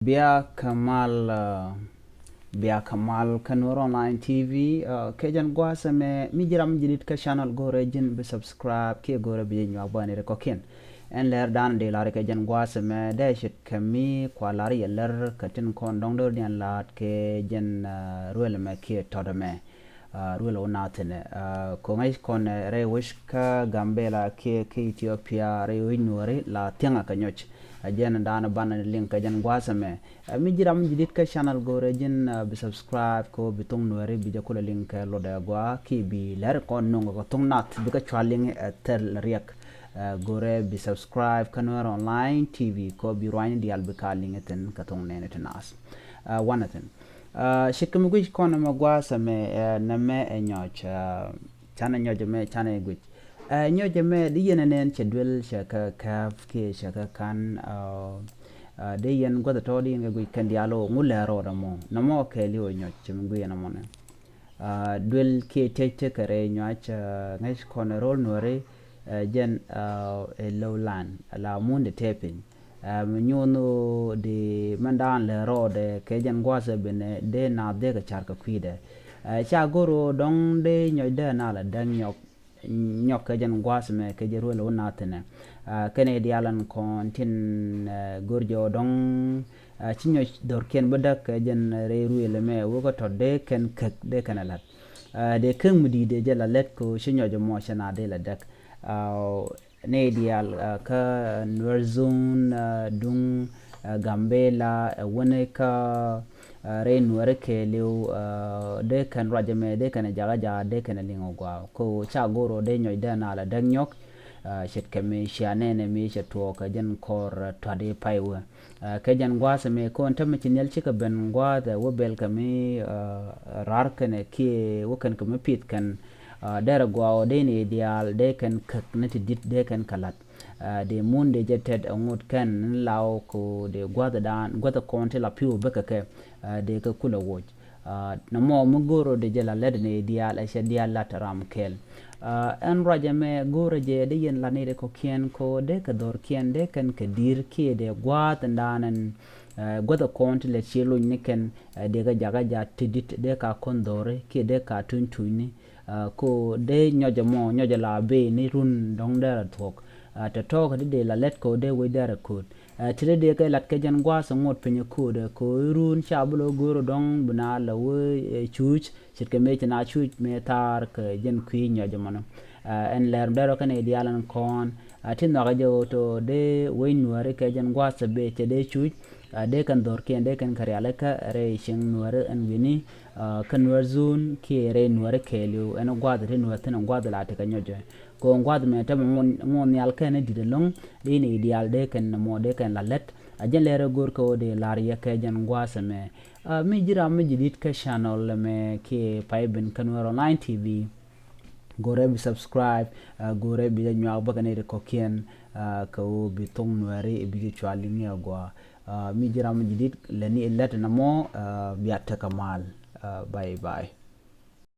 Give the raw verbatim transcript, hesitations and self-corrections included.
Bia kɛ mal, uh, bia kɛ mal kä Nuer Online T V, uh, kɛ jɛn gua̱a̱th ɛmɛ, mi ji̱ ram ji̱ dit kä channel go̱rɛ ji̱n bi subscribe kiɛ go̱rɛ bi jɛ nyuak bä ni ri kɔ̱kiɛn. Ɛn lɛr dan di lar kɛ jɛn gua̱a̱th ɛmɛ, dee ce̱tkɛ mi kua lar yɛ lɛr kɛ tin kɔn dɔ̱ŋ dɔ̱r diɛn la̱a̱t kɛ jɛn, uh, ruel ɛmɛ kiɛ tɔt ɛmɛ. Ah, ruel wä na thi̱n, ah, ko̱ ŋäc kɔn, eh, rɛy wec kä Gambela kiɛ kä Ethiopia rɛy wec Nuɔri la thiäŋä kɛ nyɔc. A jɛn dan banɛ liŋ kɛ jɛn gua̱a̱th ɛmɛ. Ah, mi ji̱ ram ji̱ dit kä channel go̱rɛ ji̱n, ah, bi subscribe kɛ wä bi thuŋ Nuɔri bi jɛ kulɛ liŋ kɛ lotdɛ gɔaa kiɛ bi lɛr kɔn nuŋ kɛ thuŋ nath bikɛ cua liŋ, eh, thil riɛk. Ah, go̱rɛ bi subscribe kä Nuer Online T V kɛ wä bi ruanyni diaal bi ka liŋ thi̱n kɛ thuŋ nɛɛni ti naath. Ah, wanɛ thi̱n. Ah, ce̱tkɛ mi guic kɔn ɛmɛ gua̱a̱th ɛmɛ, eh, nɛmɛ ɛ nyɔc, ah, canɛ nyɔc ɛmɛ canɛ guic. Eh, nyɔc ɛmɛ di yɛn ɛ nɛn cɛ duel cɛ kɛ kɛp kiɛ cɛ kɛ kan, ah, ah, di yɛn gua̱th tɔ̱ di yɛn kɛ guic kɛn diaal ɣöö ŋu lɛ rɔɔdɛ mɔ. Nɔmɔ kɛɛliw ɛ nyɔc cɛ mi guic ɛn ɛmɔ nɛ. Ah, duel kiɛ tiec tekɛ rɛy nyɔac, ah, ŋäc kɔn ɛ ro̱l Nuɔri, eh, jɛn, ah, ɛ low land la mun de tɛpiny. Ɛ, mi nyuun di mɛn daan lɛ rɔɔdɛ kɛ jɛn gua̱a̱th ɛ ben, ɛ, dee naath dee kɛ ca̱r kɛ kui̱dɛ. Ɛ, ca go̱r ɣöö dɔ̱ŋ dee nyɔc dee na lɛ däk nyɔk, nyɔk kɛ jɛn gua̱a̱th mɛ kɛ jɛ ruel wä naath thi̱nɛ. Ɛ, kɛn i̱ diaal ɛn kɔn tin, ɛ, go̱r jɛ ɣöö dɔ̱ŋ, ɛ, ci nyɔc dhɔrkiɛn bä däk kɛ jɛn rɛy ruel mɛ wä kä tɔt dee kɛn käk dee kɛn ɛ la̱t. Ɛ, dee käk mi di̱i̱t dee jɛ la lät kɛ ɣöö ci nyɔc ɛmɔ cɛ naath dee lɛ däk. Ɛ, nɛy diaal, ah, kä Nuer Zone, ah, duŋ, ah, Gambela, ah, wänɛ kä, ah, rɛy Nuɛri kɛɛliw, ah, dee kɛn ruac ɛmɛ dee kɛn jakä jakä dee kɛn liŋ ɔ gɔaa. Kɛ ɣöö ca go̱r ɔ dee nyɔc dee na lɛ däk nyɔk, ah, ce̱tkɛ mi cia nɛnɛ mi cɛ tuɔɔk kɛ jɛn kɔr, ah, tuat i̱ pay wee. Ah, kɛ jɛn gua̱a̱th ɛmɛ kɔn tämɛ ci nhial cikɛ ben gua̱a̱th ɛ wä bɛl kɛ mi, ah, ra̱r kɛnɛ kiɛ wä kɛn kɛ mi pith kɛn, ah, derɛ gɔaa ɔ dee ni diaal dee kɛn käk ni ti di̱t dee kɛn kɛ la̱t. Ah, dee mun dee jɛ tɛt ɛ ŋot kɛn ni law ko dee gua̱a̱th dan gua̱a̱th ɛ kɔn ti la pi̱w bäkɛ kɛ, ah, dee kɛ kulɛ woc. Ah, nɔmɔ mi go̱o̱r ɔ dee jɛ la lɛt ni diaal ɛ cɛ diaal lat ram kɛl. Ah, ɛn ruac ɛmɛ go̱o̱r ɛ jɛ dee yɛn la ni dee kɔkiɛn ko dee kɛ dhɔrkiɛn dee kɛn kɛ di̱r kiɛ dee gua̱a̱th ɛn daanɛn, ah, gua̱th ɛ kɔn ti lɛ cie lony ni kɛn, ah, dee kɛ jakä ja̱ ti di̱t dee ka kɔn dhɔri kiɛ dee ka tuny tuny ni. Ah, ko dee nyɔc ɛmɔ nyɔc ɛ la bee ni run dɔ̱ŋ dee rɛ thuɔ̱k. Ah, tɛ tɔɔk ɛ ti dee la lɛt ko dee wec dee rɛ ko̱o̱t. Ɛ, ti dee dee kɛ lat kɛ jɛn gua̱a̱th ŋot piny ko̱o̱dɛ ko iruun ca bi lo̱ go̱o̱r dɔ̱ŋ bi na lɛ wee, ɛ, cuuc ce̱tkɛ mëë ci na cuuc mëë thaar kɛ jɛn kui̱ nyɔc ɛmɔnɔ. Ɛ, ɛn lɛr dɛrɔ kɛn i̱ diaal ɛn kɔn, ɛ, ti nhɔakɛ jɛ ɣöö tɔ dee wec Nuääri kɛ jɛn gua̱a̱th ɛ bee cɛ dee cuuc, ɛ, dee kɛn dhɔrkiɛn dee kɛn kɛ rialikä rɛy cieŋ Nuääri ɛn wi̱ni, ɛ, kä Nuer Zone kiɛ rɛy Nuääri kɛɛliw ɛn gua̱a̱th ti Nuäär thi̱n ɛn gua̱a̱th la ti kɛ nyɔcɛ. Kɔn gua̱th mɛ tämɛ ŋuɔn, ŋuɔn nhial kɛn di̱t ɛlɔ̱ŋ, dee ni diaal dee kɛn nɔmɔ dee kɛn la lät. A jɛn lɛr ɛ go̱r kɛ ɣöö dee la̱r yɛ kɛ jɛn gua̱th ɛmɛ. A, mi ji̱ ram mi ji̱ di̱t kä channel ɛmɛ kiɛ pay ben kä Nuer Online T V. Go̱rɛ bi subscribe, a, go̱rɛ bi jɛ nyuak bäkɛ ni ri kɔ̱kiɛn, a, kɛ ɣöö bi thoŋ Nuääri bi jɛ cual liŋ ni agua. A, mi ji̱ ram mi ji̱ di̱t lɛ ni lät nɔmɔ, a, bia tekɛ mal. A, bye bye.